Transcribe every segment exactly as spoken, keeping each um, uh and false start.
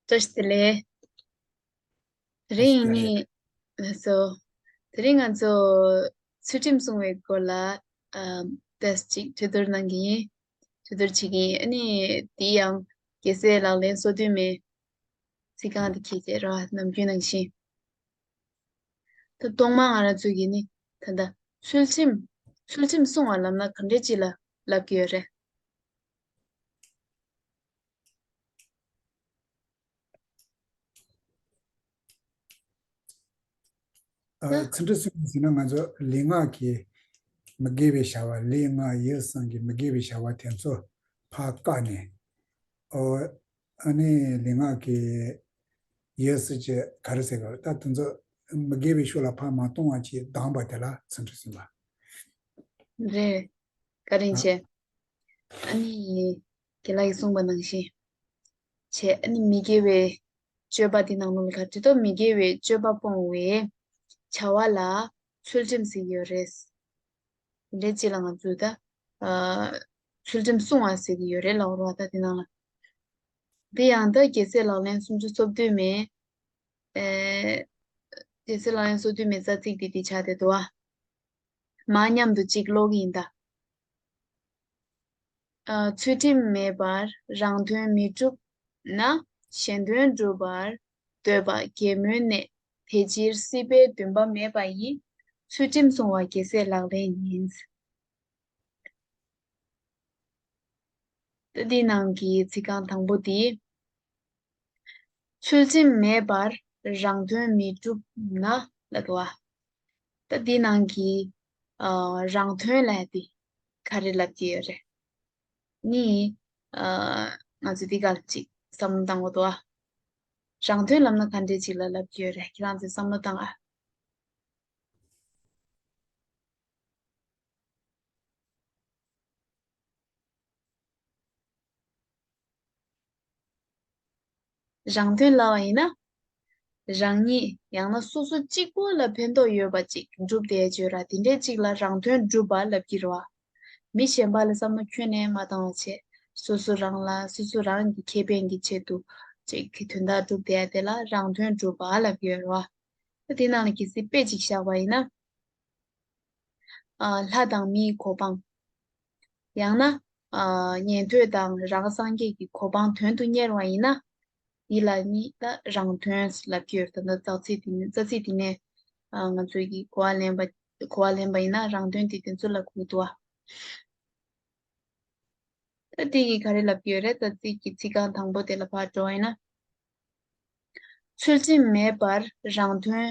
བཀྲ་ཤིས་བདེ་ལེགས། དེ་རིང་ནི་སོ། དེ་རིང་ང་ཚོ་ཚུལ་ཁྲིམས་སྲུང་བའི་སྐོར་ལ་ཨ་ཏོག་ཙམ་གྲོས་བསྡུར་གནང་གི་ཡིན། གྲོས་བསྡུར་བྱེད་ཀྱི་ཡིན། ཨ་ནི་དེ་ཡང་རྒྱལ་སྲས་ལག་ལེན་སོ་བདུན་མའི་ཚིག་རྐང་དེ་གལ་ཆེ་ར་ནམ་རྒྱུན་ནང་བཞིན། ད་ཐོག་མར་ང་རང་ཚོ་གིས་ནི་ད་ལྟ་ཚུལ་ཁྲིམས་ཚུལ་ཁྲིམས་སྲུང་བ་ལབ་ན་ག་འདྲས་ཅིག་ལ་ལབ་ཀྱི་ཡོད་རེད། ཨ། ཚུལ་ཁྲིམས་སྲུང་བ་ཟེར་ན་ང་ཚོ་ལུས་ངག་གི་མི་དགེ་བའི་བྱ་བ། ལུས་ངག་ཡིད་གསུམ་གྱི་མི་དགེ་བའི་བྱ་བ་དེ་ཚོ་ཕར་བཀག་ནས། ཨོ། ཨ་ནི་ལུས་ངག་གི་ཡིད་གསུམ་གྱི་ག་རེ་ཟེར་དགོས་རེད། ད་དེ་ཚོ་མི་དགེ་བའི་ཕྱོགས་ལ་ཕར་མ་གཏོང་བ་ཅིག་སྡོམ་པ་དེ་ལ་ཚུལ་ཁྲིམས་སྲུང་བ། རེད། བཀའ་དྲིན་ཆེ། ཨ་ནི་རྒན་ལགས་ཀྱིས་གསུངས་པ་ནང་བཞིན་བྱས། ཨ་ནི་མི་དགེ་བའི་སྤྱོད་པ་དེ་ནང་ལོགས་ལ་ག་རེ་ད་མི་དགེ་བའི་སྤྱོད་པ་སྤོང་བའི་བྱ་བ་ལ་ཚུལ་ཁྲིམས་ཟེར་གྱི་ཡོད་རེད། དེ་འདྲའི་ཅིག་ལ་ང་ཚོས་ད་ཨ་ཚུལ་ཁྲིམས་སྲུང་བ་ཟེར་གྱི་ཡོད་རེད་ལབ་རོགས། ད་དེ་ནང་ལ་དེ་ཡང་ད་རྒྱལ་སྲས་ལག་ལེན་སུམ་ཅུ་སོ་བདུན་མའི་ཨེ་རྒྱལ་སྲས་ལག་ལེན་སོ་བདུན་མའི་རྩ་ཚིག་དེ་དེ་ཆགས་བསྡད་འདུག་ཨ། མ་མཉམ་དུ་གཅིག་ཀློག་གི་ཡིན་ད། ཨ། ཚུལ་ཁྲིམས་མེད་པར་རང་དོན་མི་སྒྲུབ་ན། གཞན་དོན་སྒྲུབ་པར་འདོད་པ་གད་མོའི་གནས། དེ་ཕྱིར་སྲིད་པའི་འདུན་པ་མེད་པ་ཡི། ཚུལ་ཁྲིམས་སྲུང་བ་རྒྱལ་སྲས་ལག་ལེན་ཡིན། ད་འདི་ནང་གི་ཚིག་རྐང་དང་པོ་འདི། ཚུལ་ཁྲིམས་མེད་པར་རང་དོན་མི་སྒྲུབ་ན་ལབ་འདུག་བ། ད་འདི་ནང་གི་ཨ་རང་དོན་ལབ་ཡ་དེ་ག་རེ་ལབ་ཀྱི་ཡོད་རེད། ནི་ཨ་ང་ཚོས་འདི་ག་ལ་ཅིག་བསམ་བློ་བཏང་དགོས་འདུག་བ། རང་དོན་ལབ་ན་ག་འདྲས་ཅིག་ལ་ལབ་ཀྱི་ཡོད་རེད། ཁྱེད་རང་ཚོས་བསམ་བློ་བཏང་ཨ། རང་དོན་ལབ་པ་ཡིན་ན། རང་ཉིད་ཡང་ན་སོ་སོ་གཅིག་པོ་ལ་ཕན་ཐོགས་ཡོད་པ་ཅིག་སྒྲུབ་བསྡད་ཡོད་ར། དེ་འདྲའི་ཅིག་ལ་རང་དོན་སྒྲུབ་པ་ལབ་ཀྱི་རེད་བ། མི་གཞན་པ་ལ་བསམ་བློ་ཁྱོན་ནས་མ་བཏང་བ་བྱས། སོ་སོ་རང་ལ་སོ་སོ་རང་གི་ཁེ་ཕན་གྱི་ཆེད་དུ་ཅིག་གི་དོན་དག་སྒྲུབ་བསྡད་ཡ་དེ་ལ་རང་དོན་སྒྲུབ་པ་ལབ་ཀྱི་ཡོད་རེད་བ། ད་དེ་ནང་ལ་གལ་སྲིད་དཔེ་ཅིག་བཞག་པ་ཡིན་ན། ཨ། ལྷ་དང་མིའི་གོ་འཕང་། ཡང་ན་ཨ་ཉན་ཐོས་དང་རང་སངས་རྒྱས་ཀྱི་གོ་འཕང་དོན་དུ་གཉེར་བ་ཡིན་ན། འདི་ལ་ནི་ད་རང་དོན་ལབ་ཀྱི་ཡོད། ད་ལྟ་རྩ་ཚིག་འདི་ནས་རྩ་ཚིག་འདི་ནས་ཨ་ང་ཚོས་ཀྱི་གོ་བ་ལེན་པ་གོ་བ་ལེན་པ་ཡིན་ན་རང་དོན་དེ་དེ་ཚོ་ལ་གོ་གི་འདུག་བ། ད་འདི་གིས་ག་རེ་ལབ་ཀྱི་ཡོད་རེད། རྩ་ཚིག་གི་ཚིག་རྐང་དང་པོ་དེ་ལ་ཕར་འགྲོ་བ་ཡིན་ན། ཚུལ་ཁྲིམས་མེད་པར་རང་དོན་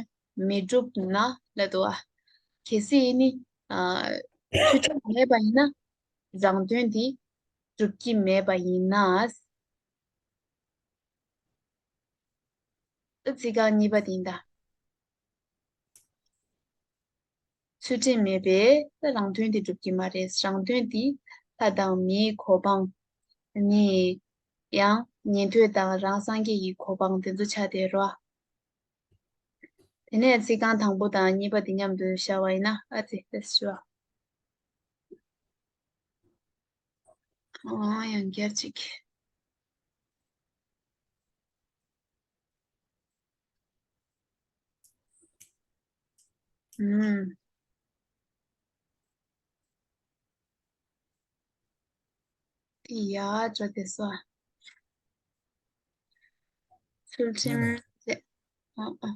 མི་སྒྲུབ་ན་ལབ་འདུག་བ། གལ་སྲིད་ནི་ཨ་ཚུལ་ཁྲིམས་མེད་པ་ཡིན་ན་རང་དོན་དེ་སྒྲུབ་ཀྱི་མེད་པ་ཡིན་ན། ཚིག་རྐང་གཉིས་པ་དེ་ཡིན་ད། ཚུལ་ཁྲིམས་མེད་པས་རང་དོན་དེ་སྒྲུབ་ཀྱི་མ་རེད། རང་དོན་དེ་ལྷ་དང་མིའི་གོ་འཕང་ནི། ཡང་ཉན་ཐོས་དང་རང་སངས་རྒྱས་ཀྱི་གོ་འཕང་དེ་ཚོ་ཆགས་བསྡད་རོ། དེ་ནས་ཚིག་རྐང་དང་པོ་དང་གཉིས་པ་དེ་མཉམ་དུ་བཞག་པ་ཡིན་ན། ཨ་ཙི། ལྟོས་ཤོག་ཨ། ཡང་བསྐྱར་ཅིག་ཨུམ། དེ་ཡར་འགྲོ་བསྡད་སོང་ཨ། ཚུལ་ཁྲིམས་ཟེར། ཨ་ཨ།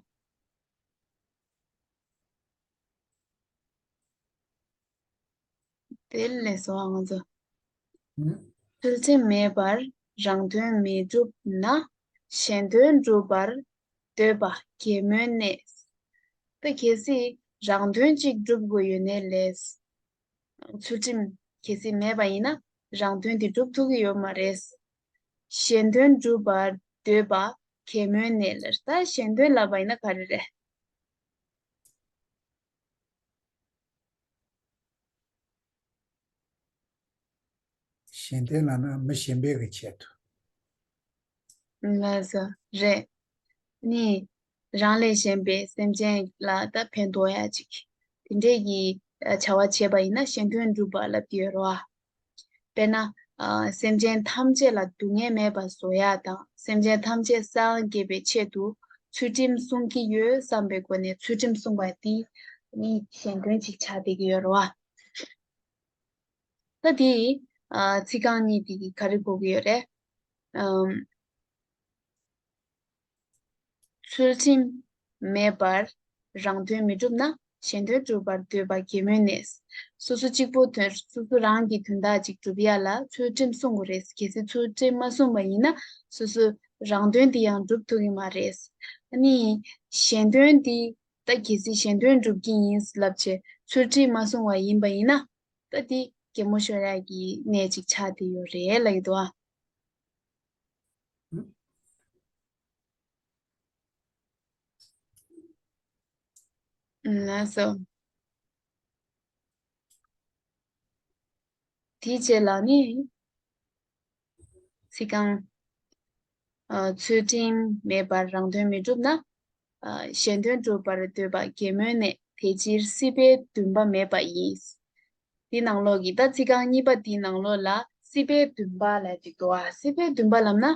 དེ་ལས་སོང་ང་ཚོ། ཨུམ། ཚུལ་ཁྲིམས་མེད་པར་རང་དོན་མི་སྒྲུབ་ན། གཞན་དོན་སྒྲུབ་པར་འདོད་པ་གད་མོའི་གནས། ད་གལ་སྲིད་རང་དོན་གཅིག་སྒྲུབ་དགོས་ཡོད་ནའི་ལས། ཚུལ་ཁྲིམས་གལ་སྲིད་མེད་པ་ཡིན་ན་རང་དོན་དེ་སྒྲུབ་ཐུབ་ཀྱི་ཡོད་མ་རེད། གཞན་དོན་སྒྲུབ་པར་འདོད་པ་གད་མོའི་གནས་ལ། ད་གཞན་དོན་ལབ་པ་ཡིན་ན་ག་རེ་རེད། གཞན་དོན་ལབ་ན་མི་གཞན་པའི་གི་ཆེད་དུ། ལགས་སོ། རེད། ནི། རང་ལས་གཞན་པའི་སེམས་ཅན་ལ་ད་ཕན་ཐོགས་ཡ་ཅིག་དེ་འདྲས་ཀྱི་བྱ་བ་བྱས་པ་ཡིན་ན་གཞན་དོན་སྒྲུབ་པ་ལབ་ཀྱི་ཡོད་རེད་བ། དཔེར་ན། ཨ་སེམས་ཅན་ཐམས་ཅད་ལ་སྡུག་བསྔལ་མེད་པར་བཟོ་ཡག་དང་སེམས་ཅན་ཐམས་ཅད་སངས་རྒྱས་པའི་ཆེད་དུ་ཚུལ་ཁྲིམས་སྲུང་གི་ཡོད་བསམ་པའི་སྒོ་ནས་ཚུལ་ཁྲིམས་སྲུང་བ་དེ་ནི་གཞན་དོན་ཅིག་ཆགས་བསྡད་ཀྱི་ཡོད་རེད་བ། ད་དེ་ཨ་ཚིག་རྐང་གཉིས་དེ་གིས་ག་རེ་གོ་གི་ཡོད་རེད། ཨམ། ཚུལ་ཁྲིམས་མེད་པར་རང་དོན་མི་སྒྲུབ་ན། གཞན་དོན་སྒྲུབ་པར་འདོད་པ་གད་མོའི་གནས། སོ་སོ་གཅིག་པོ་དོན་སོ་སོ་རང་གི་དོན་དག་ཅིག་སྒྲུབ་ཡ་ལ་ཚུལ་ཁྲིམས་སྲུང་དགོས་རེད། གལ་སྲིད་ཚུལ་ཁྲིམས་མ་སྲུང་བ་ཡིན་ན་སོ་སོ་རང་དོན་དེ་ཡང་སྒྲུབ་ཐུབ་ཀྱི་མ་རེད། ཨ་ནི་གཞན་དོན་དེ་ད་གལ་སྲིད་གཞན་དོན་སྒྲུབ་ཀྱི་ཡིན་ལབ་བྱས་ཚུལ་ཁྲིམས་མ་སྲུང་བ་ཡིན་པ་ཡིན་ན་ད་དེ་གད་མོ་ཤོར་ཡ་གི་གནས་ཅིག་ཆགས་བསྡད་ཡོད་རེད་ལབ་ཀྱི་འདུག་ཨ། ལགས་སོ། དེའི་རྗེས་ལ་ནི། ཚིག་རྐང་། ཨ། ཚུལ་ཁྲིམས་མེད་པར་རང་དོན་མི་སྒྲུབ་ན། ཨ། གཞན་དོན་སྒྲུབ་པར་འདོད་པ་གད་མོའི་གནས། དེ་ཕྱིར་སྲིད་པའི་འདུན་པ་མེད་པ་ཡིན། འདི་ནང་ལོགས་ཀྱི་ད་ཚིག་རྐང་གཉིས་པ་འདིའི་ནང་ལོགས་ལ་སྲིད་པའི་འདུན་པ་ལབ་ཅིག་འདུག་ཨ། སྲིད་པའི་འདུན་པ་ལབ་ན་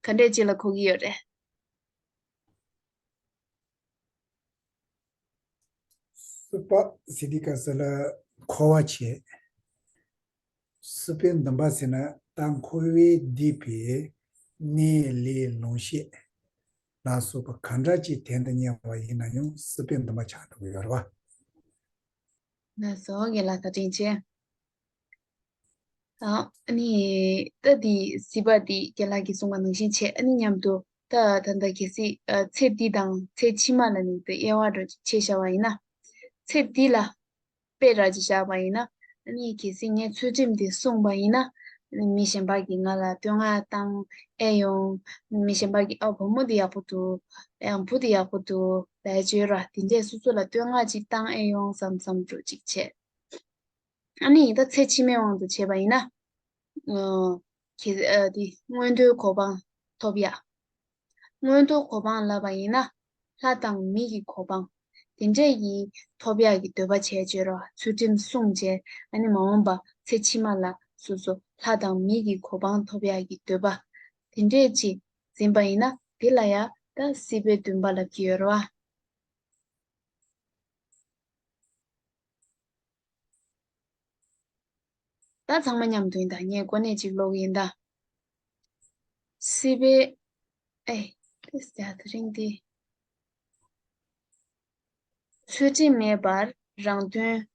ག་འདྲས་ཅིག་ལ་གོ་གི་ཡོད་རེད། སྲིད་པ་ཟེར་དུས་སྐབས་སུ་ལ་འཁོར་བ་བྱེད། སྲིད་པའི་འདུན་པ་ཟེར་ན་ད་འཁོར་བས་བསྡུས་པའི་གནས་ལས་ལོངས་སྤྱོད་ལ་སོགས་པ་ག་འདྲ་ཅིག་དོན་དུ་གཉེར་བ་ཡིན་ན་ཡང་སྲིད་པའི་འདུན་པ་ཆགས་འགྲོ་གི་ཡོད་རེད་བ། ལགས་སོ། རྒན་ལགས་བཀའ་དྲིན་ཆེ། ཨ་ནི་ད་འདི་སྲིད་པ་འདི་རྒན་ལགས་ཀྱིས་གསུངས་པ་ནང་བཞིན་བྱས། ཨ་ནི་མཉམ་དུ་ད་ད་ལྟ་གལ་སྲིད་ཨ་ཚེ་འདི་དང་ཚེ་ཕྱི་མ་ལ་ནི་ད་དབྱེ་བ་འདྲ་ཅིག་ཕྱེ་བཞག་པ་ཡིན་ན། ཚེ་འདི་ལ་དཔེ་འདྲ་ཅིག་བཞག་པ་ཡིན་ན། ཨ་ནི་གལ་སྲིད་ངས་ཚུལ་ཁྲིམས་འདི་བསྲུངས་པ་ཡིན་ན། ཨ་ནི་མི་གཞན་པ་གིས་ང་ལ་བསྟོད་བསྔགས་བཏང་ཨེ་ཡོང་། མི་གཞན་པ་གིས་ཨ་བུ་མོ་འདི་ཡག་པོ་འདུག་ཨེ་ཡང་བུ་འདི་ཡག་པོ་འདུག་ལབ་བརྗོད་ར། དེ་འདྲས་སོ་སོ་ལ་བསྟོད་བསྔགས་ཅིག་བཏང་ཨེ་ཡོང་བསམ་བསམ་འདྲ་ཅིག་བྱས། ཨ་ནི་ད་ཚེ་ཕྱི་མའི་དབང་དུ་བྱས་པ་ཡིན་ན། ཨ། གལ་ཨ་དེ་མངོན་མཐོའི་གོ་འཕང་ཐོབ་ཡ། མངོན་མཐོ་གོ་འཕང་ལབ་པ་ཡིན་ན། ལྷ་དང་མི་གི་གོ་འཕང་། དེ་འདྲས་ཀྱི་ཐོབ་ཡག་གི་འདོད་པ་བྱས་བྱས་རོ། ཚུལ་ཁྲིམས་བསྲུངས་བྱས། ཨ་ནི་མ་འོངས་པ་ཚེ་ཕྱི་མ་ལ་སོ་སོ་ལྷ་དང་མི་གི་གོ་འཕང་ཐོབ་ཡག་གི་འདོད་པ། དེ་འདྲས་ཅིག་འཛིན་པ་ཡིན་ན་དེ་ལ་ཡ་ད་སྲིད་པའི་འདུན་པ་ལབ་ཀྱི་ཡོད་རེད་བ། ད་ཚང་མ་མཉམ་དུ་ཡིན་ད། ངས་གོ་གནས་གཅིག་ཀློག་གི་ཡིན་ད། སྲིད་པའི། ཨེ། ཏིས་ཡ་དེ་རིང་འདི། ཚུལ་ཁྲིམས་མེད་པར་རང་དོན་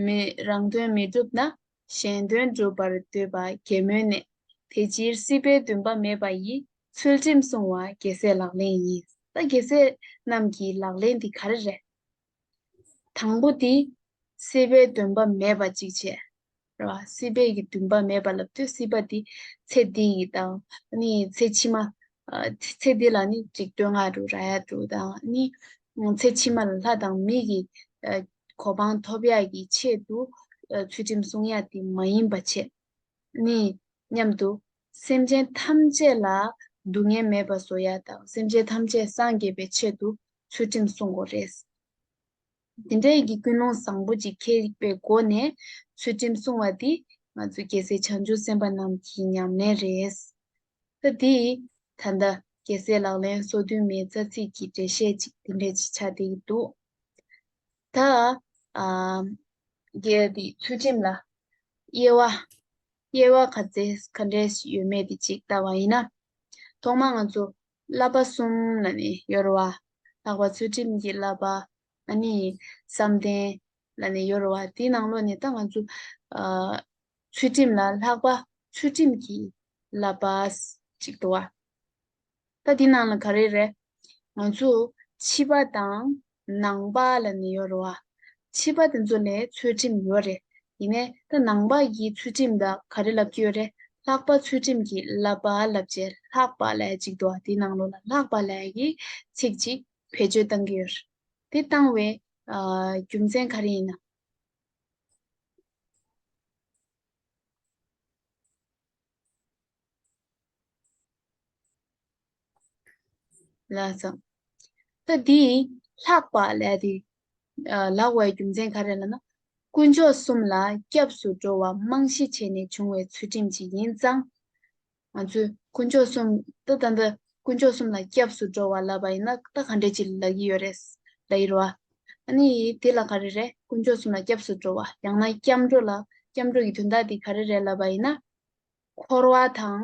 མི་རང་དོན་མི་སྒྲུབ་ན། གཞན་དོན་སྒྲུབ་པར་འདོད་པ་གད་མོའི་གནས། དེ་ཕྱིར་སྲིད་པའི་འདུན་པ་མེད་པ་ཡི། ཚུལ་ཁྲིམས་བསྲུང་བ་རྒྱལ་སྲས་ལག་ལེན་ཡིན། ད་རྒྱལ་སྲས་རྣམས་ཀྱི་ལག་ལེན་འདི་ག་རེ་རེད། དང་པོ་འདི་སྲིད་པའི་འདུན་པ་མེད་པ་གཅིག་བྱས། རེད་བ། སྲིད་པའི་གི་འདུན་པ་མེད་པ་ལབ་དུས་སྲིད་པ་འདི་ཚེ་འདི་ཡི་དང་ནི་ཚེ་ཕྱི་མ། ཨ། ཚེ་འདི་ལ་ནི་ཅིག་བསྟོད་བསྔགས་འདྲ་རག་ཡ་འདྲ་དང་ནི། ཚེ་ཕྱི་མ་ལ་ལྷ་དང་མི་གི་ཨ་གོ་འཕང་ཐོབ་ཡ་གི་ཆེད་དུ་ཨ་ཚུལ་ཁྲིམས་བསྲུང་ཡ་དེ་མ་ཡིན་པ་བྱས། ནི་མཉམ་དུ་སེམས་ཅན་ཐམས་ཅད་ལ་སྡུག་བསྔལ་མེད་པ་བཟོ་ཡ་དང་སེམས་ཅན་ཐམས་ཅད་སངས་རྒྱས་པའི་ཆེད་དུ་ཚུལ་ཁྲིམས་བསྲུང་དགོས་རེད། དེ་འདྲའི་གི་ཀུན་སློང་བཟང་པོ་ཅིག་མཁས་པའི་སྒོ་ནས་ཚུལ་ཁྲིམས་བསྲུང་བ་འདི་ང་ཚོ་རྒྱལ་སྲས་བྱང་ཆུབ་སེམས་དཔའ་རྣམས་ཀྱི་ཉམས་ལེན་རེད། ད་འདི་ད་ལྟ་རྒྱལ་སྲས་ལག་ལེན་སོ་བདུན་མའི་རྩ་ཚིག་གི་འགྲེལ་བཤད་ཅིག་དེ་འདྲ་ཅིག་ཆགས་བསྡད་ཀྱི་འདུག་ད་ཨ་རྒྱལ་སྲས་ཚུལ་ཁྲིམས་ལ་དབྱེ་བ། དབྱེ་བ་ག་ཚོད་ག་འདྲས་ཡོད་མེད་དེ་ཅིག་ལྟ་བ་ཡིན་ན། ཐོག་མར་ང་ཚོ་བསླབ་པ་གསུམ་ལབ་ནས་ཡོད་རེད་བ། ལྷག་པ་ཚུལ་ཁྲིམས་ཀྱི་བསླབ་པ། ཨ་ནི་བསམ་གཏན་ལབ་ནས་ཡོད་རེད་བ། དེའི་ནང་ལོགས་ནས་ད་ང་ཚོ་ཨ་ཚུལ་ཁྲིམས་ལ་ལྷག་པ་ཚུལ་ཁྲིམས་ཀྱི་བསླབ་པ་ཅིག་འདུག་བ། ད་འདི་ནང་ལ་ག་རེ་རེད། ང་ཚོ་ཕྱི་པ་དང་ནང་པ་ལབ་ནས་ཡོད་རེད་བ། ཕྱི་པ་དེ་ཚོ་ལ་ཚུལ་ཁྲིམས་ཡོད་རེད། ཡིན་ནའི་ད་ནང་པ་ཡི་ཚུལ་ཁྲིམས་ལ་ག་རེ་ལབ་ཀྱི་ཡོད་རེད། ལྷག་པ་ཚུལ་ཁྲིམས་ཀྱི་བསླབ་པ་ལབ་བྱས་ལྷག་པ་ལབ་ཡ་ཅིག་འདུག་བ། དེའི་ནང་ལོགས་ལ་ལྷག་པ་ལབ་ཡ་གི་ཚིག་ཅིག་བེད་སྤྱོད་བཏང་གི་ཡོད་རེད། དེ་བཏང་བའི་ཨ་རྒྱུ་མཚན་ག་རེ་ཡིན་ན། ལགས་སོ། ད་འདི་ལྷག་པ་ལབ་དེ་ལབ་པའི་རྒྱུ་མཚན་ག་རེ་ལབ་ན། དཀོན་མཆོག་གསུམ་ལ་སྐྱབས་སུ་འགྲོ་བ་རྨང་གཞི་བྱས་ནས་བྱུང་བའི་ཚུལ་ཁྲིམས་ཅིག་ཡིན་ཙང་། ང་ཚོས་དཀོན་མཆོག་གསུམ་ད་ད་ལྟ་དཀོན་མཆོག་གསུམ་ལ་སྐྱབས་སུ་འགྲོ་བ་ལབ་པ་ཡིན་ན་ད་ག་འདྲས་ཅིག་ལབ་ཀྱི་ཡོད་རེད། ལབ་ཡོད་རེད་བ། ཨ་ནི་དེ་ལ་ག་རེ་རེད། དཀོན་མཆོག་གསུམ་ལ་སྐྱབས་སུ་འགྲོ་བ་ཡང་ན་སྐྱབས་འགྲོ་ལ་སྐྱབས་འགྲོ་གི་དོན་དག་དེ་ག་རེ་རེད་ལབ་པ་ཡིན་ན། འཁོར་བ་དང་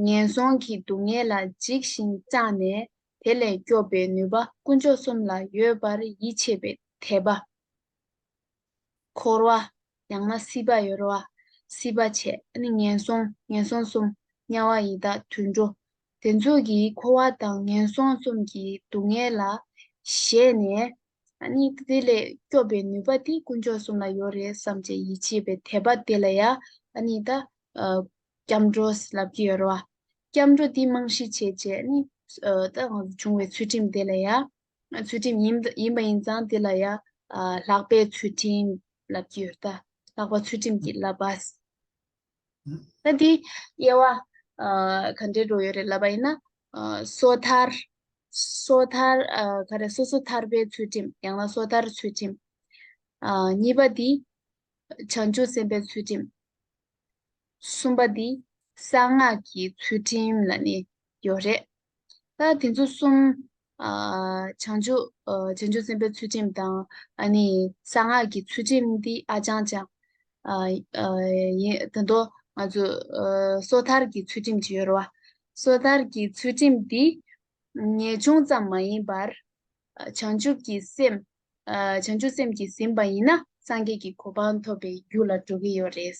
ངན་སོང་གི་སྡུག་བསྔལ་ལ་འཇིགས་ཤིང་སྐྲག་ནས་དེ་ལས་སྐྱོབ་པའི་ནུས་པ་དཀོན་མཆོག་གསུམ་ལ་ཡོད་པར་ཡིད་ཆེས་པའི་དད་པ། འཁོར་བ་ཡང་ན་སྲིད་པ་ཡོད་རེད་བ། སྲིད་པ་བྱས་ཨ་ནི་ངན་སོང་ངན་སོང་གསུམ་དམྱལ་བ་ཡི་དྭགས་དུད་འགྲོ། དེ་ཚོ་གི་འཁོར་བ་དང་ངན་སོང་གསུམ་གྱི་སྡུག་བསྔལ་ལ་ཞེད་ནས། ཨ་ནི་དེ་ལས་སྐྱོབ་པའི་ནུས་པ་དེ་དཀོན་མཆོག་གསུམ་ལ་ཡོད་རེད་བསམ་བྱས་ཡིད་ཆེས་པའི་དད་པ་དེ་ལ་ཡ་ཨ་ནི་ད་སྐྱབས་འགྲོ་ལབ་ཀྱི་ཡོད་རེད་བ། སྐྱབས་འགྲོ་དེ་རྨང་གཞི་བྱས་བྱས་ཨ་ནི་ད་བྱུང་བའི་ཚུལ་ཁྲིམས་དེ་ལ་ཡ། ཚུལ་ཁྲིམས་ཡིན་ཡིན་པ་ཡིན་ཙང་དེ་ལ་ཡ། ལྷག་པའི་ཚུལ་ཁྲིམས་ལབ་ཀྱི་ཡོད་ད། ལྷག་པ་ཚུལ་ཁྲིམས་ཀྱི་བསླབ་པ། ད་འདི་དབྱེ་བ་ག་འདྲས་འགྲོ་ཡོད་རེད་ལབ་པ་ཡིན་ན། སོ་ཐར། སོ་ཐར་ག་རེ་སོ་སོ་ཐར་པའི་ཚུལ་ཁྲིམས་ཡང་ན་སོ་ཐར་ཚུལ་ཁྲིམས། གཉིས་པ་འདི་བྱང་ཆུབ་སེམས་དཔའི་ཚུལ་ཁྲིམས། གསུམ་པ་འདི་གསང་སྔགས་ཀྱི་ཚུལ་ཁྲིམས་ལ་ནི་ཡོད་རེད། ད་དེ་ཚོ་གསུམ། ཨ། བྱང་ཆུབ་ཨ། བྱང་ཆུབ་སེམས་དཔའི་ཚུལ་ཁྲིམས་དང་ཨ་ནི་གསང་སྔགས་ཀྱི་ཚུལ་ཁྲིམས་འདི་ཨ་ཅང་ཅང་། ཨ། ཨ། ཡིན་ད་དུང་ང་ཚོ་ཨ། སོ་ཐར་གྱི་ཚུལ་ཁྲིམས་ཅིག་ཡོད་རེད་བ། སོ་ཐར་གྱི་ཚུལ་ཁྲིམས་འདི་ངེས་འབྱུང་ཙམ་མ་ཡིན་པར། བྱང་ཆུབ་ཀྱི་སེམས། བྱང་ཆུབ་སེམས་ཀྱིས་ཟིན་པ་ཡིན་ན་སངས་རྒྱས་ཀྱི་གོ་འཕང་ཐོབ་པའི་རྒྱུ་ལ་འགྲོ་གི་ཡོད་རེད།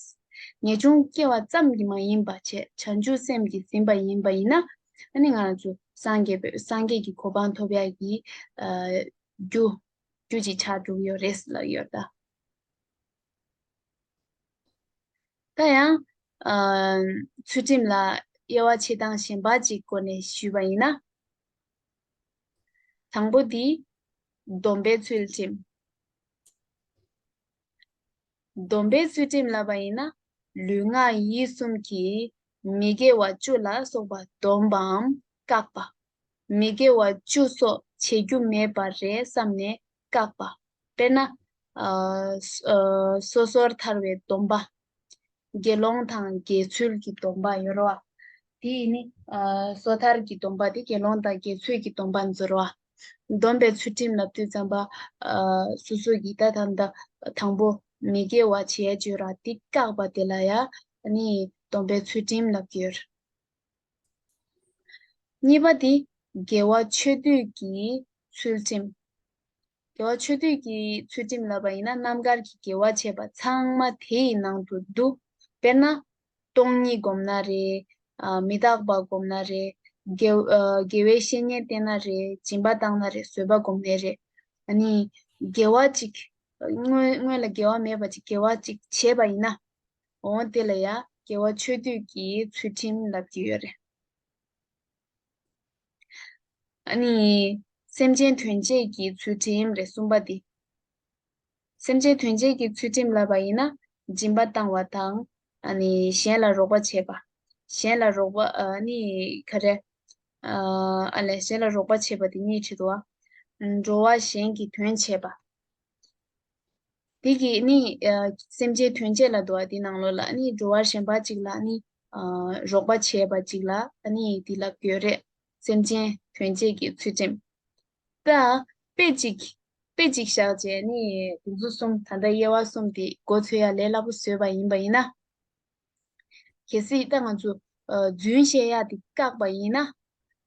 ངེས་འབྱུང་སྐྱེ་བ་ཙམ་གྱིས་མ་ཡིན་པ་བྱས་བྱང་ཆུབ་སེམས་ཀྱིས་ཟིན་པ་ཡིན་པ་ཡིན་ན་ཨ་ནི་ང་ཚོ་སངས་རྒྱས་པའི་སངས་རྒྱས་ཀྱི་གོ་འཕང་ཐོབ་ཡག་གི་རྒྱུ་རྒྱུ་ཅིག་ཆགས་འགྲོ་གི་ཡོད་རེད་ལབ་ཡོད་ད། ད་ཡང་། ཚུལ་ཁྲིམས་ལ་དབྱེ་བ་ཕྱེ་སྟངས་གཞན་པ་ཅིག་སྐོར་ནས་ཞུས་པ་ཡིན་ན། དང་པོ་འདི་སྡོམ་པའི་ཚུལ་ཁྲིམས། སྡོམ་པའི་ཚུལ་ཁྲིམས་ལབ་པ་ཡིན་ན་ལུས་ངག་ཡིད་གསུམ་གྱི་མི་དགེ་བ་བཅུ་ལ་སོགས་པ་སྡོམ་པའམ་བཀག་པ། མི་དགེ་བ་བཅུ་སོགས་བྱེད་རྒྱུ་མེད་པ་རེད་བསམ་ནས་བཀག་པ། དཔེར་ན། ཨ། སོ་སོར་ཐར་བའི་སྡོམ་པ། དགེ་སློང་དང་དགེ་ཚུལ་གྱི་སྡོམ་པ་ཡོད་རེད་བ། དེ་ཡིན་ནི། ཨ། སོ་ཐར་གྱི་སྡོམ་པ་དེ་དགེ་སློང་དང་དགེ་ཚུལ་གྱི་སྡོམ་པ་འཛོལ་བ། སྡོམ་པའི་ཚུལ་ཁྲིམས་ལབ་དུས་ཙམ་པ། ཨ། སོ་སོ་གི་ད་ད་ད་དང་པོ་མི་དགེ་བ་བྱེད་ཡ་ཅིག་ཡོད་ར་དེ་བཀག་པ་དེ་ལ་ཡ་ནི་སྡོམ་པའི་ཚུལ་ཁྲིམས་ལབ་ཀྱི་ཡོད། གཉིས་པ་དེ་དགེ་བ་ཆོས་སྡུད་ཀྱི་ཚུལ་ཁྲིམས། དགེ་བ་ཆོས་སྡུད་ཀྱི་ཚུལ་ཁྲིམས་ལབ་པ་ཡིན་ན་རྣམ་དཀར་གྱི་དགེ་བ་བྱས་པ་ཚང་མ་དེ་ཡི་ནང་དུ་འདུ། དཔེར་ན། སྟོང་ཉིད་སྒོམ་ན་རེད། ཨ། མི་རྟག་པ་སྒོམ་ན་རེད། དགེ་ཨ། དགེ་བའི་བཤེས་གཉེན་བསྟེན་ན་རེད། སྦྱིན་པ་བཏང་ན་རེད། བཟོད་པ་སྒོམ་ནའི་རེད། ཨ་ནི་དགེ་བ་ཅིག་སྔོན་སྔོན་ལ་དགེ་བ་མེད་པ་ཅིག་དགེ་བ་ཅིག་བྱས་པ་ཡིན་ན། འོ་དེ་ལ་ཡ་དགེ་བ་ཆོས་སྡུད་ཀྱི་ཚུལ་ཁྲིམས་ལབ་ཀྱི་ཡོད་རེད། ཨ་ནི། སེམས་ཅན་དོན་བྱེད་ཀྱི་ཚུལ་ཁྲིམས་རེད་གསུམ་པ་འདི། སེམས་ཅན་དོན་བྱེད་ཀྱི་ཚུལ་ཁྲིམས་ལབ་པ་ཡིན་ན་སྦྱིན་པ་བཏང་བ་དང་ཨ་ནི་གཞན་ལ་རོགས་པ་བྱེད་པ། གཞན་ལ་རོགས་པ་ཨ་ནི་ག་རེ། ཨ་ལས་གཞན་ལ་རོགས་པ་བྱེད་པ་དེ་གཉིས་བྲིས་འདུག་བ། འགྲོ་བ་གཞན་གྱི་དོན་བྱེད་པ། དེ་གིས་ནི་ཨ་སེམས་ཅན་དོན་བྱེད་ལ་འདུག་བ། དེ་ནང་ལོགས་ལ་ནི་འགྲོ་བ་གཞན་པ་ཅིག་ལ་ནི་ཨ་རོགས་པ་བྱས་པ་ཅིག་ལ་ཨ་ནི་དེ་ལབ་ཀྱི་ཡོད་རེད། སེམས་ཅན་དོན་བྱེད་ཀྱི་ཚུལ་ཁྲིམས། ད་དཔེ་ཅིག་དཔེ་ཅིག་བཞག་བྱས་ནི་དེ་ཚོ་གསུམ་ད་ལྟ་དབྱེ་བ་གསུམ་དེ་མགོ་ཚོས་ཡ་ལས་སླ་པོ་བཟོས་པ་ཡིན་པ་ཡིན་ན། གལ་སྲིད་ད་ང་ཚོ་ཨ་རྫུན་བཤད་ཡ་དེ་བཀག་པ་ཡིན་ན།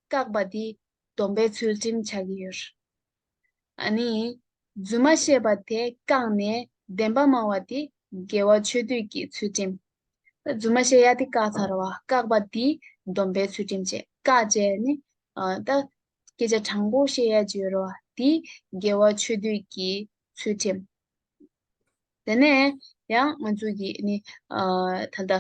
བཀག་པ་དེ་སྡོམ་པའི་ཚུལ་ཁྲིམས་ཆགས་ཀྱི་ཡོད། ཨ་ནི། རྫུན་མ་བཤད་པ་དེ་བཀག་ནས་བདེན་པ་སྨྲ་བ་དེ་དགེ་བ་ཆོས་སྡུད་ཀྱི་ཚུལ་ཁྲིམས། ད་རྫུན་མ་བཤད་ཡ་དེ་བཀག་ཚར་བ། བཀག་པ་དེ་སྡོམ་པའི་ཚུལ་ཁྲིམས་བྱས། བཀག་བྱས་ནི། ཨ་ད་སྐད་ཆ་དྲང་པོ་བཤད་ཡ་ཅིག་ཡོད་རེད་བ། དེ་དགེ་བ་ཆོས་སྡུད་ཀྱི་ཚུལ་ཁྲིམས། དེ་ནས་ཡང་ང་ཚོ་གིས་ནི་ཨ་ད་ལྟ་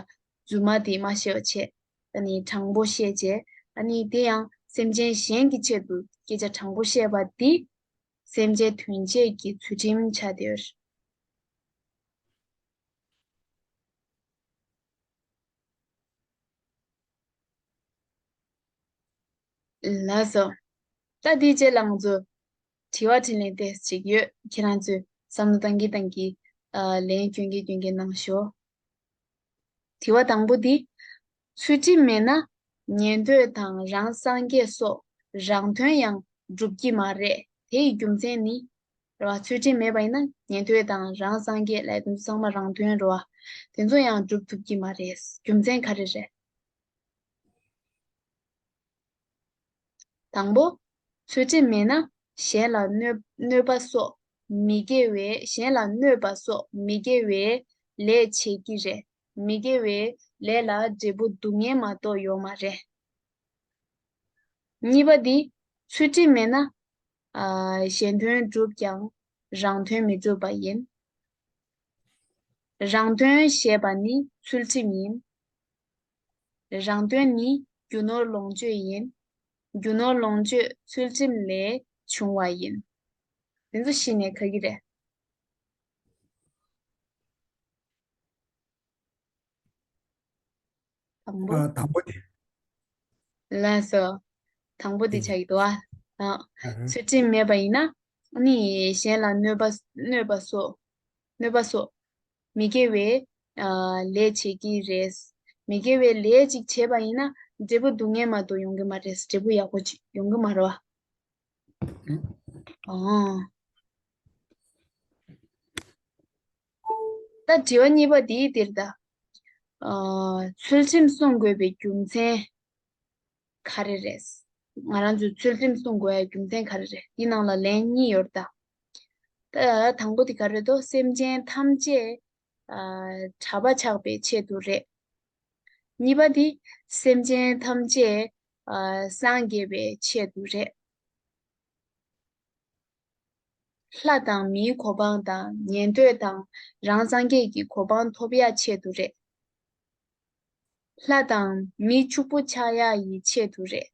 རྫུན་མ་དེ་མ་བཤད་པ་བྱས། ཨ་ནི་དྲང་པོ་བཤད་བྱས། ཨ་ནི་དེ་ཡང་སེམས་ཅན་གཞན་གྱི་ཆེད་དུ་སྐད་ཆ་དྲང་པོ་བཤད་པ་འདི་སེམས་ཅན་དོན་བྱེད་ཀྱི་ཚུལ་ཁྲིམས་ཆགས་བསྡད་ཡོད། ལགས་སོ། ད་དེའི་རྗེས་ལ་ང་ཚོ་དྲི་བ་དྲིས་ལན་ཏོག་ཙམ་ཅིག་ཡོད། ཁྱེད་རང་ཚོས་བསམ་བློ་གཏང་གིན་གཏང་གིན། ཨ་ལན་སྐྱོན་གྱི་སྐྱོན་གྱི་གནང་ཤོག་དྲི་བ་དང་པོ་འདི། ཚུལ་ཁྲིམས་མེད་ན་ཉན་ཐོས་དང་རང་སངས་རྒྱས་སོགས་རང་དོན་ཡང་སྒྲུབ་ཀྱི་མ་རེད། དེ་ཡི་རྒྱུ་མཚན་ནི། རེད་བ། ཚུལ་ཁྲིམས་མེད་པ་ཡིན་ན་ཉན་ཐོས་དང་རང་སངས་རྒྱས་ལ་དེ་ཚོ་ཚང་མ་རང་དོན་རེད་བ། དེ་ཚོ་ཡང་སྒྲུབ་ཐུབ་ཀྱི་མ་རེད། རྒྱུ་མཚན་ག་རེ་རེད། དང་པོ། ཚུལ་ཁྲིམས་མེད་ན་གཞན་ལ་གནོད་གནོད་པ་སོགས་མི་དགེ་བའི་གཞན་ལ་གནོད་པ་སོགས་མི་དགེ་བའི་ལས་བྱེད་ཀྱི་རེད། མི་དགེ་བའི་ལས་ལ་འབྲས་བུ་སྡུག་བསྔལ་མ་གཏོགས་ཡོད་མ་རེད། གཉིས་པ་འདི། ཚུལ་ཁྲིམས་མེད་ན། ཨ་གཞན་དོན་བསྒྲུབས་ཀྱང་རང་དོན་མི་འགྲུབ་པ་ཡིན། རང་དོན་ཞེས་པ་ནི་ཚུལ་ཁྲིམས་ཡིན། རང་དོན་ནི་རྒྱུ་ནོར་ལོངས་སྤྱོད་ཡིན། རྒྱུ་ནོར་ལོངས་སྤྱོད་ཚུལ་ཁྲིམས་ལས་བྱུང་བ་ཡིན། དེ་ཚོ་གཞི་ནས་ག་གི་རེད། དང་པོ། ཨ་དང་པོ་དེ། ལགས་སོ། དང་པོ་དེ་ཆགས་ཀྱི་འདུག་ཨ། ཨ་ཨ་ཚུལ་ཁྲིམས་མེད་པ་ཡིན་ན་ནི་གཞན་ལ་གནོད་པ་གནོད་པ་སོགས་གནོད་པ་སོགས་མི་དགེ་བའི་ཨ་ལས་བྱེད་ཀྱི་རེད། མི་དགེ་བའི་ལས་ཅིག་བྱས་པ་ཡིན་ན་འབྲས་བུ་སྡུག་བསྔལ་མ་གཏོགས་ཡོང་གི་མ་རེད། འབྲས་བུ་ཡག་པོ་ཅིག་ཡོང་གི་མ་རེད་བ། ཨོ། ད་དྲི་བ་གཉིས་པ་འདིའི་འདིར་ད། ཨ་ཚུལ་ཁྲིམས་སྲུང་དགོས་པའི་རྒྱུ་མཚན་ག་རེ་རེད། ང་རང་ཚོས་ཚུལ་ཁྲིམས་སྲུང་དགོས་ཡ་རྒྱུ་མཚན་ག་རེ་རེད། འདི་ནང་ལ་ལན་གཉིས་ཡོད་རེད་ད། ད་དང་པོ་དེ་ག་རེ་རེད་དོ། སེམས་ཅན་ཐམས་ཅད་ཨ་གྲགས་པ་ཆགས་པའི་ཆེད་དུ་རེད། གཉིས་པ་འདི། སེམས་ཅན་ཐམས་ཅད་ཨ་སངས་རྒྱས་པའི་ཆེད་དུ་རེད། ལྷ་དང་མིའི་གོ་འཕང་དང་ཉན་ཐོས་དང་རང་སངས་རྒྱས་ཀྱི་གོ་འཕང་ཐོབ་ཡ་ཆེད་དུ་རེད། ལྷ་དང་མི་ཕྱུག་པོ་ཆགས་ཡ་ཡི་ཆེད་དུ་རེད།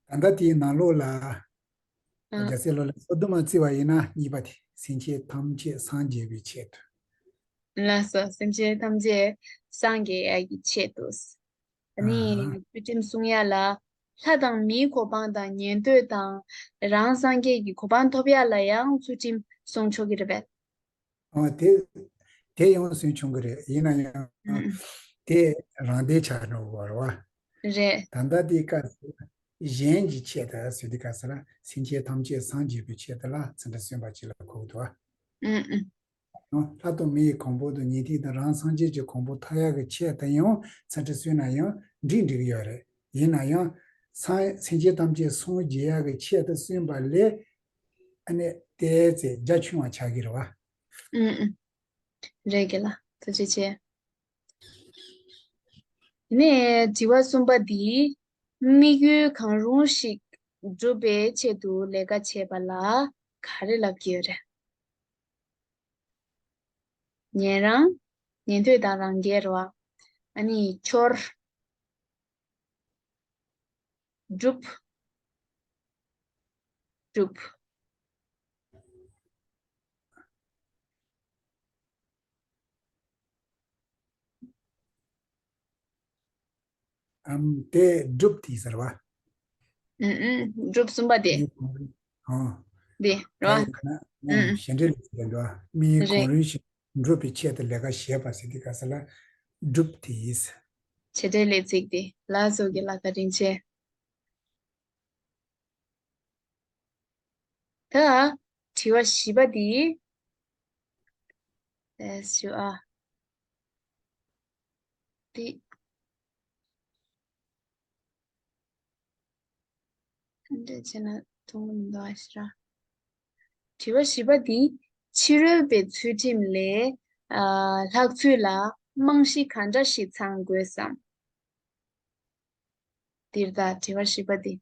ད་ལྟ་དེའི་ནང་ལོགས་ལ། ཨ། རྒྱལ་སྲས་ལོ་ལ་སོ་བདུན་མ་བརྩི་བ་ཡིན་ན་གཉིས་པ་དེ་སེམས་ཅན་ཐམས་ཅད་སངས་རྒྱས་པའི་ཆེད་དུ། ལགས་སོ། སེམས་ཅན་ཐམས་ཅད་སངས་རྒྱས་ཡ་གི་ཆེད་དུ། ཨ་ནི་ཨ་ཚུལ་ཁྲིམས་སྲུང་ཡ་ལ་ལྷ་དང་མིའི་གོ་འཕང་དང་ཉན་ཐོས་དང་རང་སངས་རྒྱས་ཀྱི་གོ་འཕང་ཐོབ་ཡ་ལ་ཡང་ཚུལ་ཁྲིམས་སྲུང་ཆོག་གི་རེད་པས། ཨ་དེ་དེ་ཡང་སྲུང་ཆོག་གི་རེད། ཡིན་ན་ཡང་ཨུམ། དེ་རང་བདེ་ཆགས་འགྲོ་བ་རེད་བ། རེད། ད་ལྟ་དེའི་སྐབས་སུ་གཞན་གྱི་ཆེད་དུ་ཟེར་དུས་སྐབས་སུ་ལ་སེམས་ཅན་ཐམས་ཅད་སངས་རྒྱས་པའི་ཆེད་དུ་ལ་ཚུལ་ཁྲིམས་སྲུང་བ་ཅིག་ལ་གོ་གི་འདུག་བ། ཨུམ་ཨུམ། ལྷ་དང་མི་ཡི་གོ་འཕང་དང་ཉན་ཐོས་དང་རང་སངས་རྒྱས་ཀྱི་གོ་འཕང་ཐོབ་ཡག་གི་ཆེད་དུ་ཡང་ཚུལ་ཁྲིམས་སྲུང་ན་ཡང་འགྲིག་འགྲིག་ཡོད་རེད། ཡིན་ན་ཡང་སངས་སེམས་ཅན་ཐམས་ཅད་སངས་རྒྱས་ཡག་གི་ཆེད་དུ་སྲུང་བ་ལས་ཨ་ནི་དེ་ཚེ་རྒྱ་ཆུང་བ་ཆགས་ཀྱི་རེད་བ། ཨུམ་ཨུམ། རེད་གི་ལ་ཐུགས་རྗེ་ཆེ། ནས་དྲི་བ་གསུམ་པ་འདི། དམིགས་ཡུལ་གང་རུང་ཞིག་འགྲུབ་པའི་ཆེད་དུ་ལས་ཀ་བྱེད་པ་ལ་ག་རེ་ལབ་ཀྱི་ཡོད་རེད། ཉན་རང་། ཉན་ཐོས་དང་རང་རྒྱལ་རེད་བ། ཨ་ནི་འཆོར། སྒྲུབ། སྒྲུབ། ཨམ་དེ་སྒྲུབ་དེ་ཟེར་བ། ཨུམ་ཨུམ། སྒྲུབ་གསུམ་པ་དེ། ཨོ། དེ་རེད་བ། ཨུམ། གཞན་འདྲེ་ལས་ཚིག་དེ་འདུག་བ། མིའི་གང་རུང་ཞིག་འགྲུབ་པའི་ཆེད་དུ་ལས་ཀ་བྱེད་པ་ཟེར་དུས་སྐབས་སུ་ལ་སྒྲུབ་དེ་ཡིན། བྱེད་འབྲེལ་ལས་ཚིག་དེ་ལ་སོགས་ཀྱི་ལ་བཀའ་དྲིན་ཆེ། ད་དྲི་བ་བཞི་པ་འདི། ལས་ཞུ་ཨ། འདི། འདྲ་བྱས་ན་མཐོང་གི་མི་འདུག་ཨ་ཤི་ར། དྲི་བ་བཞི་པ་འདི། ཕྱི་རོལ་པའི་ཚུལ་ཁྲིམས་ལས་ཨ་ལྷག་ཚུལ་ལ་རྨང་གཞི་ག་འདྲ་ཞིག་ཚང་དགོས་སམ། འདིར་ད་དྲི་བ་བཞི་པ་འདི།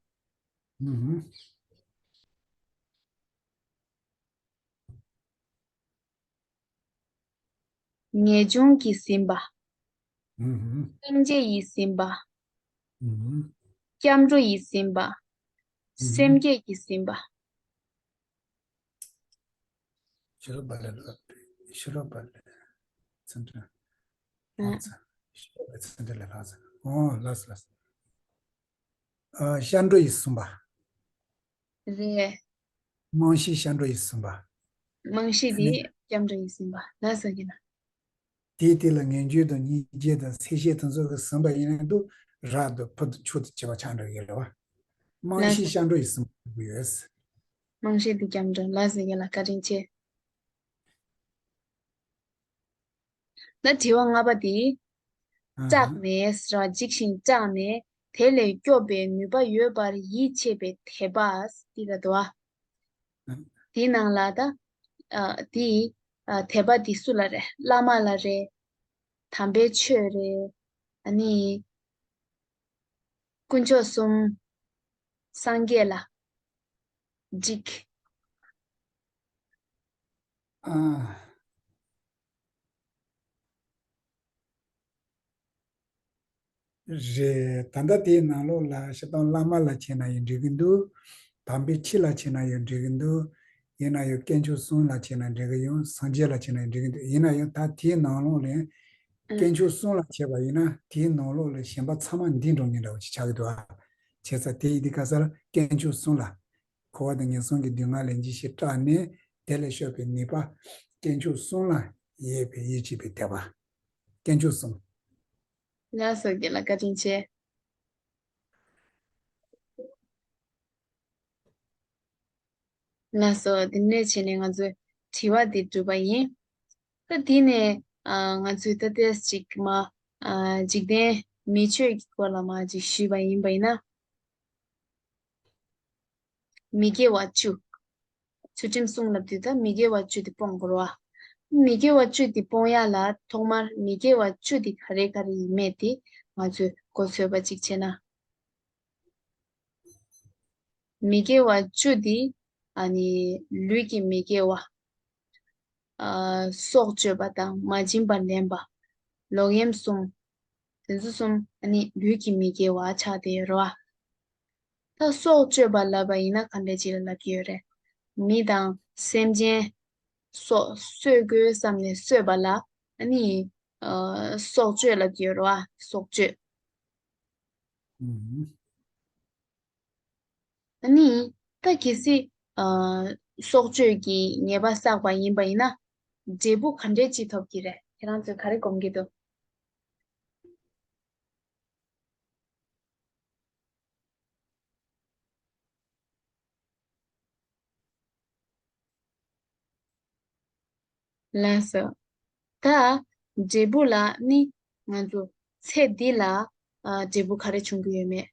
ངེས་འབྱུང་གིས་ཟིན་པ། སེམས་བསྐྱེད་ཡིས་ཟིན་པ། སྐྱབས་འགྲོ་ཡིས་ཟིན་པ། སེམས་བསྐྱེད་ཀྱིས་ཟིན་པ། ཤེས་རབ་པ་ལས་ལྷག་པའི་ཤེས་རབ་པ་ལས་ཚུལ་ཁྲིམས་ལྷག་ཚུལ། ཤེས་རབ་པའི་ཚུལ་ཁྲིམས་ལས་ལྷག་ཚུལ། ཨོ་ལགས་སོ་ལགས་སོ། ཨ་སྐྱབས་འགྲོ་ཡིས་ཟིན་པ། རེད། རྨང་གཞི་ཤར་འགྲོ་ཡིས་ཟིན་པ། རྨང་གཞི་དེ་སྐྱབས་འགྲོ་ཡིས་ཟིན་པ། ལགས་སོ་རྒན་ལགས། དེའི་སྟེང་ལ་ངེས་འབྱུང་དང་སྙིང་རྗེ་དང་ཚད་ཤེས་དེ་ཚོ་གིས་ཟིན་པ་ཡིན་ན་འདུག་རབ་ཏུ་ཕུལ་དུ་ཆུག་ཏུ་བྱེད་པ་ཆགས་འགྲོ་གི་རེད་བ། རྨང་གཞི་ཤར་འགྲོ་ཡིས་ཟིན་པ་ཡོད། རྨང་གཞི་དེ་སྐྱབས་འགྲོ། ལགས་སོ་རྒན་ལགས། བཀའ་དྲིན་ཆེ། ད་དྲི་བ་ལྔ་པ་དེ། སྐྲག་ནས་ར་འཇིགས་ཤིང་སྐྲག་ནས་དེ་ལས་སྐྱོབ་པའི་ནུས་པ་ཡོད་པར་ཡིད་ཆེས་པའི་དད་པ་འདི་ལ་དོ། དེའི་ནང་ལ་ད་དེ་དད་པ་འདི་སུ་ལ་རེད། བླ་མ་ལ་རེད། དམ་པའི་ཆོས་རེད། ཨ་ནི་དཀོན་མཆོག་གསུམ། སངས་རྒྱས་ལ་འཇིགས། ཨ། རེད། ད་ལྟ་དེའི་ནང་ལོགས་ལ་སྤྱིར་བཏང་བླ་མ་ལ་བྱས་ན་ཡང་འགྲིག་གི་འདུག་དམ་པའི་ཆོས་ལ་བྱས་ན་ཡང་འགྲིག་གི་འདུག་ཡིན་ན་ཡང་དཀོན་མཆོག་གསུམ་ལ་བྱས་ན་འགྲིག་གི་ཡོད། སངས་རྒྱས་ལ་བྱས་ན་ཡང་འགྲིག་གི་འདུག་ཡིན་ན་ཡང་ད་དེའི་ནང་ལོགས་ལ་དཀོན་མཆོག་གསུམ་ལ་བྱས་པ་ཡིན་ན་དེའི་ནང་ལོགས་ལ་གཞན་པ་ཚང་མ་འདི་འགྲོ་ངེས་འདྲ་བོ་ཅིག་ཆགས་ཀྱི་འདུག་ཨ། བྱས་ཙང་དེ་ཡིན་དུས་ག་ས་ལ་དཀོན་མཆོག་གསུམ་ལ། འཁོར་བ་དང་ངན་སོང་གི་སྡུག་བསྔལ་ལས་འཇིགས་ཤིང་སྐྲག་ནས་དེ་ལས་སྐྱོབ་པའི་ནུས་པ། དཀོན་མཆོག་གསུམ་ལ་ཡོད་པའི་ཡིད་ཆེས་པའི་དད་པ། དཀོན་མཆོག་གསུམ། ལགས་སོ་རྒན་ལགས། བཀའ་དྲིན་ཆེ། ལགས་སོ། དེ་ནས་བྱས་ནས་ང་ཚོས་དྲི་བ་འདི་གྲུབ་པ་ཡིན། ད་དེ་ནས་ང་ཚོས་ད་ལྟ་ཅིག་མ་འཇིག་རྟེན་མི་ཆོས་ཀྱི་སྐོར་ལ་མ་ཅིག་ཞུས་པ་ཡིན་པ་ཡིན་ན། མི་དགེ་བ་བཅུ། ཚུལ་ཁྲིམས་སྲུང་ལབ་དུས་ད་མི་དགེ་བ་བཅུ་དེ་སྤོང་དགོས་རེད་བ། མི་དགེ་བ་བཅུ་དེ་སྤོང་ཡ་ལ་ཐོག་མར་མི་དགེ་བ་བཅུ་དེ་ག་རེ་ག་རེ་ཡིན་མེད་དེ་ང་ཚོས་མགོ་ཚོས་པ་ཅིག་བྱས་ན། མི་དགེ་བ་བཅུ་དེ་ཨ་ནི་ལུས་ཀྱི་མི་དགེ་བ། ཨ་སྲོག་གཅོད་པ་དང་མ་བྱིན་པར་ལེན་པ། ལོག་གཡེམ་གསུམ། དེ་ཚོ་གསུམ་ཨ་ནི་ལུས་ཀྱི་མི་དགེ་བ་ཆགས་བསྡད་ཡོད་རེད་བ། ད་སྲོག་གཅོད་པ་ལབ་པ་ཡིན་ན་ག་འདྲ་ཅིག་ལ་ལབ་ཀྱི་ཡོད་རེད། མི་དང་སེམས་ཅན་སྲོག་གསོད་དགོས་བསམ་ནས་གསོད་པ་ལ་ཨ་ནི་ཨ་སྲོག་གཅོད་ལབ་ཀྱི་ཡོད་རེད་བ། སྲོག་གཅོད། ཨ་ནི་ད་གལ་སྲིད་ཨ་སྲོག་གཅོད་ཀྱི་ཉེས་པ་བསགས་པ་ཡིན་པ་ཡིན་ན་འབྲས་བུ་ག་འདྲས་ཅིག་ཐོབ་ཀྱི་རེད། ཁྱེད་རང་ཚོས་ག་རེ་སྒོམ་གྱི་འདུག་ལགས་སོ། ད་འབྲས་བུ་ལ་ནི་ང་ཚོ་ཚེ་འདི་ལ་ཨ་འབྲས་བུ་ག་རེ་འབྱུང་གི་ཡོད་མེད།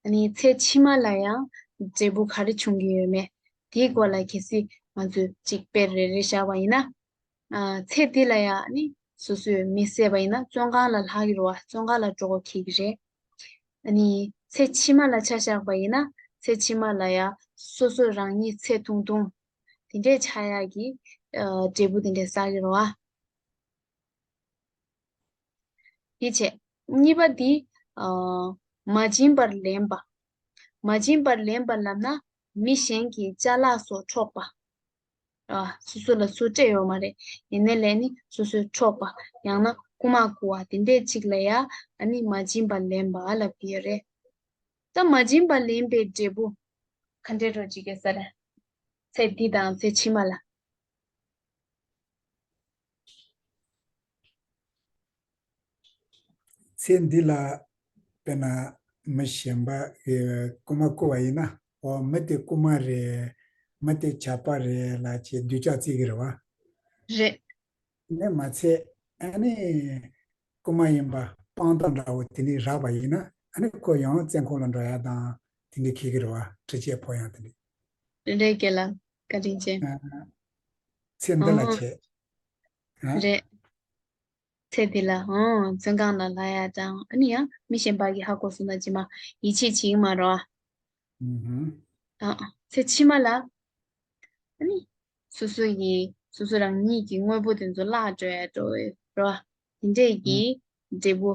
ཨ་ནི་ཚེ་ཕྱི་མ་ལ་ཡང་འབྲས་བུ་ག་རེ་འབྱུང་གི་ཡོད་མེད། དེའི་སྐོར་ལ་གལ་སྲིད་ང་ཚོས་གཅིག་དཔེ་རེ་རེ་བཞག་པ་ཡིན་ན། ཨ་ཚེ་འདི་ལ་ཡང་ནི་སོ་སོས་མི་བསད་པ་ཡིན་ན་བཙོན་ཁང་ལ་ལྷག་གི་རེད་བ། བཙོན་ཁང་ལ་འགྲོ་དགོས་ཀྱི་རེད། ཨ་ནི་ཚེ་ཕྱི་མ་ལ་ཆ་བཞག་པ་ཡིན་ན་ཚེ་ཕྱི་མ་ལ་ཡང་སོ་སོ་རང་ཉིད་ཚེ་ཐུང་ཐུང་དེ་འདྲས་ཆགས་ཡག་གི་ཨ་འབྲས་བུ་དེ་འདྲས་བསགས་ཀྱི་རེད་བ། དེ་བྱས། གཉིས་པ་འདི་ཨ་མ་བྱིན་པར་ལེན་པ། མ་བྱིན་པར་ལེན་པ་ལབ་ན་མི་གཞན་གྱི་ཅ་ལག་སོགས་འཕྲོག་པ། ཨ་སོ་སོ་ལ་སུ་སྤྲད་ཡོད་མ་རེད། ཡིན་ནའི་ལས་ནི་སོ་སོས་འཕྲོག་པ། ཡང་ན་རྐུ་མ་རྐུ་བ་དེ་འདྲས་ཅིག་ལ་ཡ་ཨ་ནི་མ་བྱིན་པར་ལེན་པ་ལབ་ཀྱི་ཡོད་རེད། ད་མ་བྱིན་པར་ལེན་པའི་འབྲས་བུ་ག་འདྲས་འགྲོ་ཅིག་གེ་ས་རེད། ཚེ་འདི་དང་ཚེ་ཕྱི་མ་ལ། ཚེ་འདི་ལ་དཔེར་ན་མི་གཞན་པ་གིས་རྐུ་མ་རྐུ་བ་ཡིན་ན། འོ་མི་དེ་རྐུ་མ་རེད། མི་དེ་ཇག་པ་རེད་ལབ་བྱས་སྡུག་ཅག་བརྩི་གི་རེད་བ། རེད། ནས་མ་ཚད་ཨ་ནི་རྐུ་མ་ཡིན་པ་དཔང་རྟགས་འདྲ་བོ་དེ་འདྲ་རག་པ་ཡིན་ན་ཨ་ནི་ཁོ་ཡང་བཙོན་ཁང་ལ་འགྲོ་ཡ་དང་དེ་འདྲ་འཁེལ་གི་རེད་བ། འཕྲུལ་ཆས་ཕོག་ཡ་དེ་འདྲ། རེད་རྒན་ལགས། བཀའ་དྲིན་ཆེ། ཨ་ཚེ་འདི་ལ་ཨོ་བྱས། ཨ་རེད། ཚེ་འདི་ལ་ཨང་བཙོན་ཁང་ལ་ལྷག་ཡ་དང་ཨ་ནི་ཡང་མི་གཞན་པ་གིས་ཧ་གོ་སོང་ན་ཅི་མ་ཡིད་ཆེས་བྱེད་ཀྱི་མ་རེད་བ། ཨང་ཚེ་ཕྱི་མ་ལ་ཨ་ནི་སོ་སོ་ཡི་སོ་སོ་རང་ཉིད་ཀྱི་དངོས་པོ་དེ་ཚོ་བརླག་འགྲོ་ཡ་འགྲོ་བའི་རེད་བ། དེ་འདྲས་ཀྱི་འབྲས་བུ་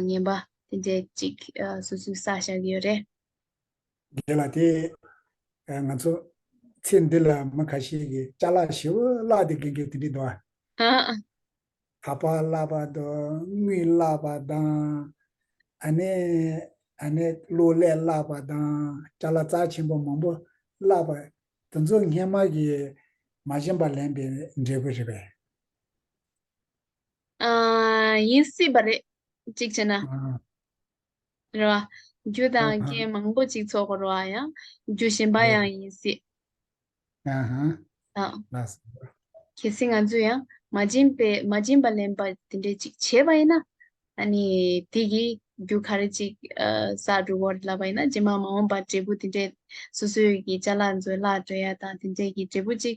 ངན་པ་དེ་འདྲས་ཅིག་སོ་སོས་བསགས་བཞག་གི་ཡོད་རེད། རྒན་ལགས་དེ་ང་ཚོ་ཚེ་འདི་ལ་མི་ཁ་ཤས་ཀྱིས་ཅ་ལག་ཞེ་པོ་བརླག་བསྡད་མཁན་གྱི་དེ་འདྲས་འདུག་ཨ། ཨ་ཨ། ད་པ་བརླག་པ་དང་དངུལ་བརླག་པ་དང་། ཨ་ནི་ཨ་ནི་གློག་ཀླད་བརླག་པ་དང་ཅ་ལག་རྩ་ཆེན་པོ་མང་པོ་ བརླག་པ་དེ་ཚོ་སྔན་མ་གི་མ་བྱིན་པ་ལེན་པའི་འབྲས་བུ་རེད་པས། ཨ། ཡིན་སྲིད་པ་རེད། གཅིག་བྱས་ན། ཨ། རེད་བ། རྒྱུ་དང་ཨ་ཧ། རྐྱེན་མང་པོ་ཅིག་ཚོགས་དགོས་རེད་བ། ཡང་རྒྱུ་གཞན་པ་རེད། ཡང་ཡིན་སྲིད། ཨ་ཧ། ཨ། ལགས་སོ། གལ་སྲིད་ང་ཚོས་ཡང་མ་བྱིན་པའི་མ་བྱིན་པ་ལེན་པ་དེ་འདྲས་ཅིག་བྱས་པ་ཡིན་ན། ཨ་ནི་དེ་གིས་རྒྱུ་ག་རེ་ཅིག་ཨ་བསགས་འགྲོ་གི་ཡོད་རེད་ལབ་པ་ཡིན་ན། རྗེས་མ་མ་འོངས་པར་འབྲས་བུ་དེ་འདྲས་སོ་སོའི་གི་ཅ་ལག་ཚོ་བརླག་འགྲོ་ཡ་དང་། དེ་འདྲས་ཀྱི་འབྲས་བུ་ཅིག་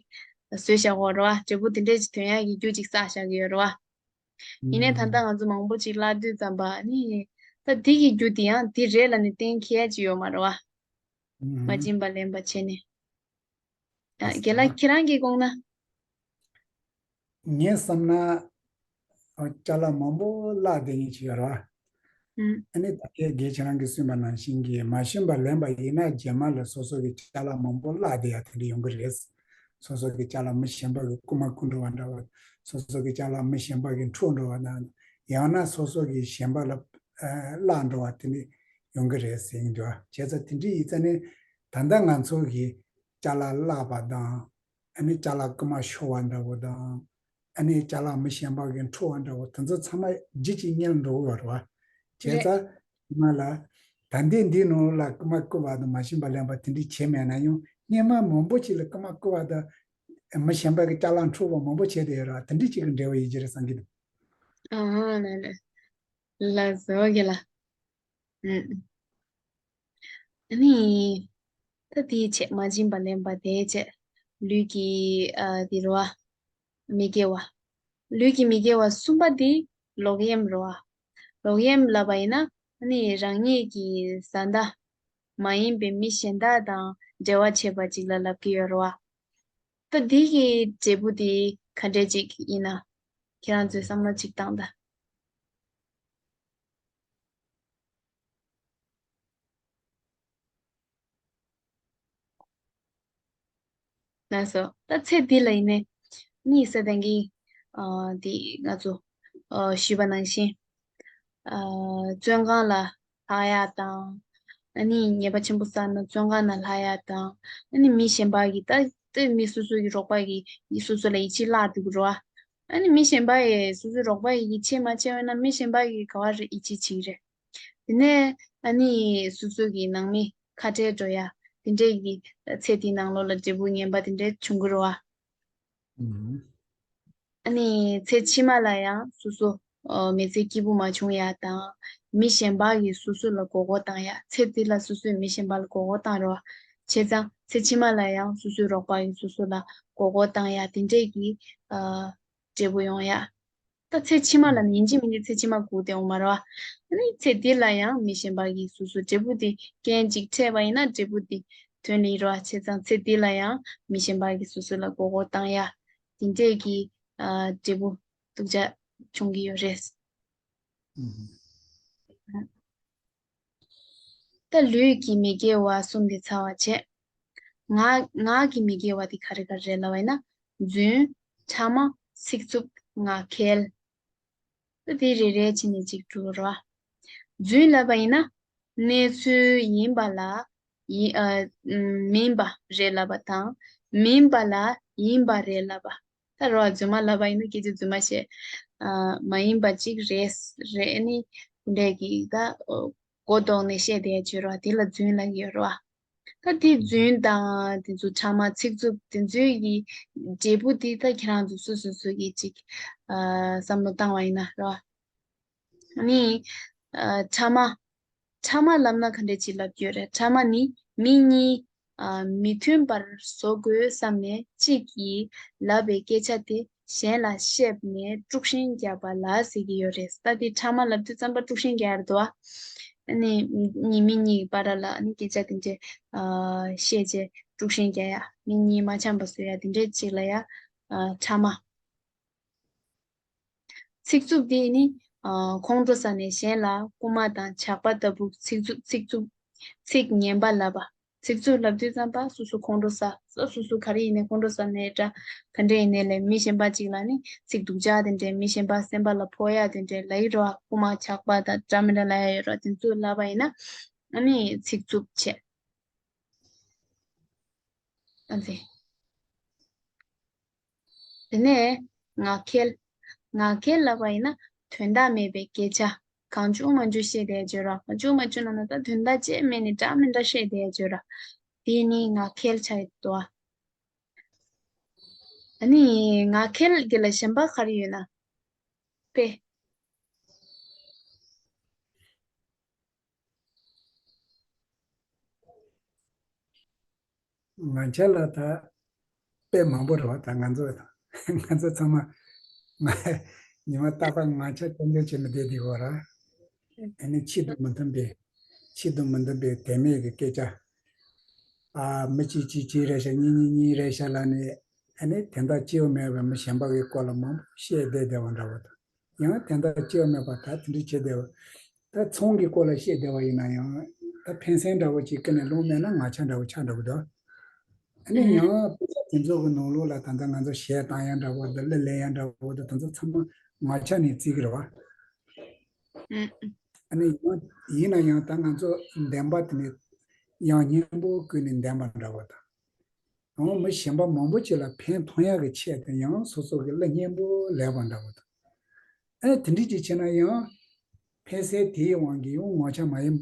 བཟོས་བཞག་གི་ཡོད་རེད་བ། འབྲས་བུ་དེ་འདྲས་ཅིག་ཐོན་ཡ་གི་རྒྱུ་ཅིག་བསགས་བཞག་གི་ཡོད་རེད་བ། ཡིན་ནའི་ད་ལྟ་ང་ཚོ་མང་པོ་ཅིག་བརླག་དུས་ཙམ་པ་ནི། ད་འདི་གི་རྒྱུ་འདི་ཡང་འདི་རེད་ལབ་ནས་གཏན་འཁེལ་ཡ་ཅིག་ཡོད་མ་རེད་བ། མ་བྱིན་པ་ལེན་པ་བྱས་ནས། ཨ། རྒན་ལགས་ཁྱེད་རང་གིས་དགོངས་ན། ངས་བསམ་ན། ཨ། ཅ་ལག་མང་པོ་བརླག་བསྡད་མཁན་ཅིག་ཡོད་རེད་བ། ཨ་ནི་ད་ལྟའི་རྒན་ཁྱེད་རང་གིས་གསུངས་པ་ནང་བཞིན་གྱི་མ་བྱིན་པ་ལེན་པ་ཡིན་ན། རྗེས་མ་ལ་སོ་སོ་གི་ཅ་ལག་མང་པོ་བརླག་བསྡད་ཡ་དེ་འདྲ་ཡོང་གི་རེད། སོ་སོ་གི་ཅ་ལག་མི་གཞན་པ་གི་རྐུ་མ་རྐུ་འགྲོ་བ་འདྲ་བ། སོ་སོ་གི་ཅ་ལག་མི་གཞན་པ་གི་འཕྲོག་འགྲོ་བ་དང་། ཡང་ན་སོ་སོ་གི་གཞན་པ་ལ་ཨ་བརླག་འགྲོ་བ་དེ་འདྲ་ཡོང་གི་རེད་ཟེར་གྱི་འདུག་བ། བྱས་ཙང་དེ་འདྲ་ཡིན་ཙང་ནི། ད་ལྟ་ང་ཚོ་གི་ཅ་ལག་བརླག་པ་དང་། ཨ་ནི་ཅ་ལག་རྐུ་མ་ཤོར་བ་འདྲ་བོ་དང་། ཨ་ནི་ཅ་ལག་མི་གཞན་པ་གི་འཕྲོག་པ་འདྲ་བོ་དེ་ཚོ་ཚང་མ་རྗེས་ཀྱི་གཉེར་འགྲོ་གི་ཡོད་རེད་བ། བྱས་ཙང་ང་ལ་ད་ལྟའི་འདི་ནང་ལ་རྐུ་མ་རྐུ་བ་དང་མ་བྱིན་པ་ལེན་པ་དེ་འདྲ་བྱས་མེད་ན་ཡང་། སྔན་མ་མང་པོ་ཅིག་ལ་རྐུ་མ་རྐུ་བ་དང་། མི་གཞན་པ་གི་ཅ་ལག་འཕྲོག་པ་མང་པོ་བྱས་བསྡད་ཡོད་རེད་བ། དེ་འདྲ་ཅིག་གི་འབྲེལ་བ་ཡོད་ཀྱི་རེད་བསམ་གྱི་འདུག་ཨ་ལ་ལ། ལགས་སོ་རྒན་ལགས། ཨ་ནི། ད་དེའི་ཆེད་མ་བྱིན་པ་ལེན་པ་དེའི་ཆེད། ལུས་ཀྱི་ཨ་དེ་རེད་བ། མི་དགེ་བ། ལུས་ཀྱི་མི་དགེ་བ་གསུམ་པ་དེ་ལོག་གཡེམ་རེད་བ། ལོག་གཡེམ་ལབ་པ་ཡིན་ན། ཨ་ནི་རང་ཉིད་ཀྱི་བཟའ་ཟླ་མ་ཡིན་པའི་མི་གཞན་དག་དང་འབྲེལ་བ་བྱེད་པ་ཅིག་ལ་ལབ་ཀྱི་ཡོད་རེད་བ། ད་འདི་གི་འབྲས་བུ་དེ་ག་འདྲས་ཅིག་ཡིན་ན། ཁྱེད་རང་ཚོས་བསམ་བློ་ཅིག་བཏང་དང་། ལགས་སོ། ད་ཚེ་འདི་ལ་ཡིན་ནའི། ནི་ས་དང་གི། ཨ། འདི་ང་ཚོ། ཨ། ཞུས་པ་ནང་བཞིན། ཨ། བཙོན་ཁང་ལ་ལྷག་ཡག་དང་། ཨ་ནི་ཉེས་པ་ཆེན་པོ་བསགས་ན་བཙོན་ཁང་ནང་ལྷག་ཡག་དང་། ཨ་ནི་མི་གཞན་པ་གིས་ད་ལྟ་མི་སོ་སོ་གི་རོགས་པ་གིས་སོ་སོ་ལ་ཡིད་ཆེས་བརླག་འགྲོ་གི་རེད་བ། ཨ་ནི་མི་གཞན་པ་ཡིས་སོ་སོའི་རོགས་པ་ཡིས་ཡིད་ཆེས་མ་བྱས་པ་ན། མི་གཞན་པ་གིས་ག་བ་རེ་ཡིད་ཆེས་བྱེད་ཀྱི་རེད། དེ་ནས་ཨ་ནི་སོ་སོ་གི་ནང་མི་ཁ་བྲལ་འགྲོ་ཡ། དེ་འདྲས་ཀྱི་ཚེ་འདིའི་ནང་ལོགས་ལ་འབྲས་བུ་ངན་པ་དེ་འདྲས་བྱུང་གི་རེད་བ། ཨུམ། ཨ་ནི་ཚེ་ཕྱི་མ་ལ་ཡང་སོ་སོ། ཨ། མི་ཚེ་སྐྱིད་པོ་མ་བྱུང་ཡ་དང་། མི་གཞན་པ་གིས་སོ་སོ་ལ་མགོ་སྐོར་བཏང་ཡ། ཚེ་འདི་ལ་སོ་སོས་མི་གཞན་པ་ལ་མགོ་སྐོར་བཏང་རེད་བ། བྱས་ཙང་ཚེ་ཕྱི་མ་ལ་ཡང་སོ་སོའི་རོགས་པ་གིས་སོ་སོ་ལ་མགོ་སྐོར་བཏང་ཡ་དེ་འདྲས་ཀྱི། ཨ། འབྲས་བུ་ཡོང་ཡ། ད་ཚེ་ཕྱི་མ་ལ་ནི་ཡིན་གཅིག་མིན་གཅིག་ཚེ་ཕྱི་མ་སྒུག་བསྡད་ཡོང་མ་རེད་བ། ཨ་ནི་ཚེ་འདི་ལ་ཡང་མི་གཞན་པ་གིས་སོ་སོ་འབྲས་བུ་དེ་རྐྱེན་གཅིག་འཕྲད་པ་ཡིན་ན་འབྲས་བུ་དེ་དོན་ལ་ཡིན་རེད་བ། བྱས་ཙང་ཚེ་འདི་ལ་ཡང་མི་གཞན་པ་གིས་སོ་སོ་ལ་མགོ་སྐོར་བཏང་ཡ། དེ་འདྲས་ཀྱི། ཨ། འབྲས་བུ་སྡུག་ཅག་བྱུང་གི་ཡོད་རེད། ཨུམ། ད་ལུས་ཀྱི་མི་དགེ་བ་གསུམ་དེ་ཚར་བ་བྱས། ངག་ངག་གི་མི་དགེ་བ་དེ་ག་རེ་ག་རེ་རེད་ལབ་པ་ཡིན་ན། རྫུན། ཕྲ་མ། ཚིག་རྩུབ། ངག་འཁྱལ། ད་དེ་རེ་རེ་བྱས་ནས་ཅིག་བསྒྲུབ་རོགས། རྫུན་ལབ་པ་ཡིན་ན། གནས་ཚུལ་ཡིན་པ་ལ་ཡིན། ཨ། མིན་པ་རེད་ལབ་པ་དང་། མིན་པ་ལ་ཡིན་པ་རེད་ལབ་པ། ད་རོ། རྫུན་མ་ལབ་པ་ཡིན་ན་སྐད་ཆ་རྫུན་མ་བཤད། ཨ། མ་ཡིན་པ་ཅིག་རེད། རེད། ཨ་ནི་འདྲས་ཀྱི་ད་མགོ་བཏོགས་ནས་བཤད་བསྡད་ཡ་ཅིག་ཡོད་རེད་བ། དེ་ལ་རྫུན་ལབ་ཀྱི་ཡོད་རེད་བ། ད་དེ་རྫུན་དང་དེ་ཚོ་ཕྲ་མ། ཚིག་རྩུབ། དེ་ཚོའི་གི་འབྲས་བུ་དེ་ད་ཁྱེད་རང་ཚོ་སོ་སོ་སོ་གིས་ཅིག། ཨ། བསམ་བློ་བཏང་བ་ཡིན་ན་རེད་བ། ནི། ཨ། ཕྲ་མ། ཕྲ་མ་ལབ་ན་ག་འདྲས་ཅིག་ལབ་ཀྱི་ཡོད་རེད། ཕྲ་མ་ནི་མི་གཉིས། ཨ། མི་མཐུན་པར་བཟོ་དགོས་བསམ་ནས་གཅིག་གིས་ལབ་པའི་སྐད་ཆ་དེ་གཞན་ལ་བཤད་ནས་དཀྲུག་ཤིང་རྒྱག་པ་ལ་ཟེར་གྱི་ཡོད་རེད། ད་དེ་ཕྲ་མ་ལབ་དུས་ཙམ་པ་དཀྲུག་ཤིང་རྒྱག་ཡ་རེད་དོ། ཨ་ནི་གཉིས། མི་གཉིས་བར་ལ་ཨ་ནི་སྐད་ཆ་དེ་འདྲས། ཨ། བཤད་བྱས་དཀྲུག་ཤིང་རྒྱག་ཡ། མི་གཉིས་མ་འཆམ་པ་བཟོ་ཡ་དེ་འདྲས་ཅིག་ལ་ཡ། ཨ། ཕྲ་མ། ཚིག་རྩུབ་དེ་ནི། ཨ། ཁོང་ཁྲོ་ཟ་ནས་གཞན་ལ་རྐུ་མ་དང་ཇག་པ་ལྟ་བུ་ཚིག་རྩུབ། ཚིག་རྩུབ། ཚིག་ངན་པ་ལབ་པ། ཚིག་རྩུབ་ལབ་དུས་ཙམ་པ་སོ་སོ་ཁོང་ཁྲོ་ཟ། སོ་སོ་ག་རེ་ཡིན་ནའི་ཁོང་ཁྲོ་ཟ་ནའི་འདྲ། ག་འདྲ་ཡིན་ནའི་ལས་མི་གཞན་པ་ཅིག་ལ་ནི་ཚིག་སྡུག་ཅག་དེ་འདྲས། མི་གཞན་པ་སེམས་པ་ལ་ཕོག་ཡ་དེ་འདྲས་ལབ་ཀྱི་རེད་བ། རྐུ་མ་ཇག་པ་དང་འདྲ་མི་འདྲ་ལབ་ཡ་ཡོད་རེད་བ། དེ་ཚོ་ལབ་པ་ཡིན་ན་ཨ་ནི་ཚིག་རྩུབ་བྱས། ཨ་ཙི། དེ་ནས་ངག་འཁྱལ། ངག་འཁྱལ་ལབ་པ་ཡིན་ན་དོན་དག་མེད་པའི་སྐད་ཆ། གང་བྱུང་མང་བྱུང་བཤད་བསྡད་ཡ་བརྗོད་ར། གང་བྱུང་མང་བྱུང་ནང་ན་ད་དོན་དག་ཅིག་མེད་ནི་འདྲ་མི་འདྲ་བཤད་བསྡད་ཡ་བརྗོད་ར། དེ་ནི་ངག་འཁྱལ་ཆགས་ཡོད་དོ། ཨ་ནི་ངག་འཁྱལ་གྱི་ལ་གཞན་པ་ག་རེ་ཡོད་ན། དཔེ། ངག་འཁྱལ་ལ་ད་དཔེ་མང་པོ་རེད་བ། ད་ང་ཚོ་ང་ཚོ་ཚང་མ་ང་ཉི་མ་རྟག་པར་ངག་འཁྱལ་རྐྱང་རྐྱང་བྱས་ནས་བསྡད་བསྡད་ཡོད་ར། ཨ་ནི་ཆེད་དུ་མི་མཐུན་པའི་ཆེད་དུ་མི་མཐུན་པའི་དོན་མེད་ཀྱི་སྐད་ཆ། ཨ། མི་གཅིག་གཅིག་གཅིག་རེད་ཤག་གཉིས་གཉིས་གཉིས་རེད་ཤག་ལབ་ནས། ཨ་ནི་དོན་དག་སྐྱེ་བ་མེད་པའི་མི་གཞན་པ་གི་སྐོར་ལ་མང་པོ་བཤད་བསྡད་བསྡད་པ་འདྲ་བོ་དང་། ཡང་དོན་དག་སྐྱེ་བ་མེད་པ་ད་དེ་འདྲ་བྱས་བསྡད་པ། ད་ཚོང་གི་སྐོར་ལ་བཤད་བསྡད་པ་ཡིན་ན་ཡང་། ད་ཕན་སེམས་འདྲ་བོ་ཅིག་ཀུན་ནས་སློང་མེད་ན་ངག་འཁྱལ་འདྲ་བོ་ཆགས་འགྲོ་གི་འདུག་ཨ་ནི་ཡང་དཔེ་ཆ་དེ་ཚོ་གི་ནང་ལོགས་ལ་ད་ལྟ་ང་ཚོ་གཞས་བཏང་ཡ་འདྲ་བོ་དང་གླུ་ལེན་ཡ་འདྲ་བོ་དང་དེ་ཚོ་ཚང་མ་ངག་འཁྱལ་ནས་བརྩི་གི་རེད་བ། ཨ་ནི་ཡང་ཡིན་ན་ཡང་ད་ང་ཚོ་འདོན་པ་དེ་ནི་ཡང་སྙན་པོ་བཀོད་ནས་འདོན་པ་འདྲ་བོ་དང་། ཡང་མི་གཞན་པ་མང་པོ་ཅིག་ལ་ཕན་ཐོགས་ཡག་གི་ཆེད་དུ་ཡང་སོ་སོ་གི་གླུ་སྙན་པོ་ལེན་པ་འདྲ་བོ་དང་། ཨ་དེ་འདྲ་ཅིག་བྱས་ན་ཡང་ཕན་སེམས་དེའི་དབང་གིས་ཡང་ངག་འཁྱལ་མ་ཡིན།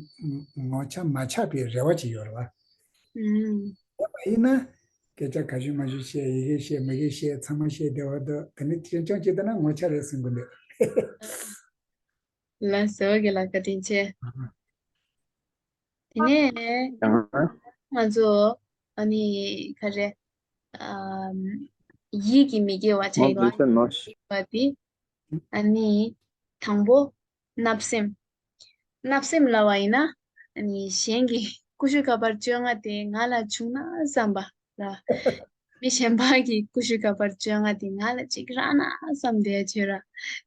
ངག་འཁྱལ་མ་ཆགས་པའི་རེ་བ་ཅིག་ཡོད་རེད་བ། ཨུམ། དེ་མ་ཡིན་ན་སྐད་ཆ་ག་ཞུ་མ་ཞུ་བཤད། ཡི་གེ་བཤད། མི་གེ་བཤད། ཚང་མ་བཤད་བསྡད་པ་འདུག་དེ་ནི་ཁྱེད་རང་ཅིག་ལྟ་ན་ངག་འཁྱལ་རེད་ཟེར་གི་འདུག་ལགས་སོ། རྒན་ལགས་བཀའ་དྲིན་ཆེ། དེ་ནས་ང་ཚོ་ཨ་ནི་ག་རེ། ཨམ། ཡིད་ཀྱི་མི་དགེ་བ་ཆགས་ཡོད་པ་དེ། ཨ་ནི་དང་པོ་བརྣབ་སེམས། བརྣབ་སེམས་ལབ་པ་ཡིན་ན། ཨ་ནི་གཞན་གྱི་ཀུ་ཤུ་ཁ་པར་བཅོ་ལྔ་དེ་ང་ལ་བྱུང་ན་བསམ་པ་ལ། མི་གཞན་པ་གི་ཀུ་ཤུ་ཁ་པར་བཅོ་ལྔ་དེ་ང་ལ་ཅིག་རག་ན་བསམ་བསྡད་བྱས་ར།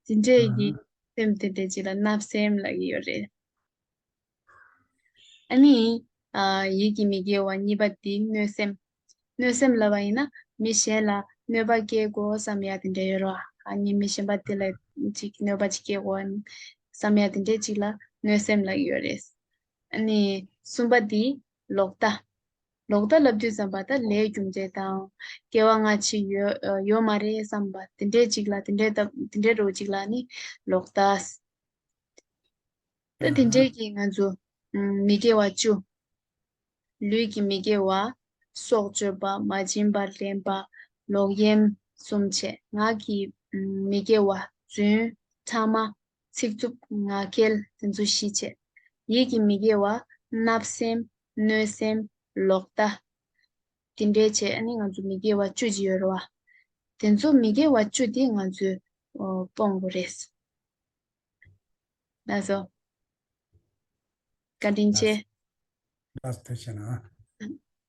དེ་འདྲས་ཀྱི་སེམས་དེ་འདྲས་ཅིག་ལ་བརྣབ་སེམས་ལབ་ཀྱི་ཡོད་རེད། ཨ་ནི། ཨ། ཡིད་ཀྱི་མི་དགེ་བ་གཉིས་པ་དེ་གནོད་སེམས། གནོད་སེམས་ལབ་པ་ཡིན་ན་མི་གཞན་ལ་གནོད་པ་སྐྱེལ་དགོས་བསམ་ཡ་དེ་འདྲ་ཡོད་རེད་བ། ཨ་ནི་མི་གཞན་པ་དེ་ལ་ཅིག་གནོད་པ་ཅིག་སྐྱེལ་དགོས་བསམ་ཡ་དེ་འདྲ་ཅིག་ལ་གནོད་སེམས་ལབ་ཀྱི་ཡོད་རེད། ཨ་ནི་གསུམ་པ་དེ་ལོག་ལྟ། ལོག་ལྟ་ལབ་དུས་ཙམ་པ་ད་ལས་རྒྱུ་འབྲས་དང་སྐྱེ་བ་སྔ་ཕྱི་ཡོད་ཡོད་མ་རེད་བསམ་པ་དེ་འདྲས་ཅིག་ལ། དེ་འདྲས་ད་དེ་འདྲས་འདྲ་བོ་ཅིག་ལ་ནི་ལོག་ལྟ། ད་དེ་འདྲས་ཀྱིས་ང་ཚོ་ཨམ། མི་དགེ་བ་བཅུ། ལུས་ཀྱི་མི་དགེ་བ། སྲོག་གཅོད་པ། མ་བྱིན་པར་ལེན་པ། ལོག་གཡེམ་གསུམ་བྱས། ངག་གི་ཨམ། མི་དགེ་བ། རྫུན། ཕྲ་མ། ཚིག་རྩུབ། ངག་འཁྱལ། དེ་ཚོ་བཞི་བྱས། ཡིད་ཀྱི་མི་དགེ་བ། བརྣབ་སེམས། གནོད་སེམས། ལོག་ལྟ། དེ་འདྲས་བྱས་ཨ་ནི་ང་ཚོ་མི་དགེ་བ་བཅུ་ཅིག་ཡོད་རེད་བ། དེ་ཚོ་མི་དགེ་བ་བཅུ་དེ་ང་ཚོས་ཨོ། སྤོང་དགོས་རེད། ལགས་སོ། བཀའ་དྲིན་ཆེ། ལགས་སོ། ཐུགས་རྗེ་གནང་།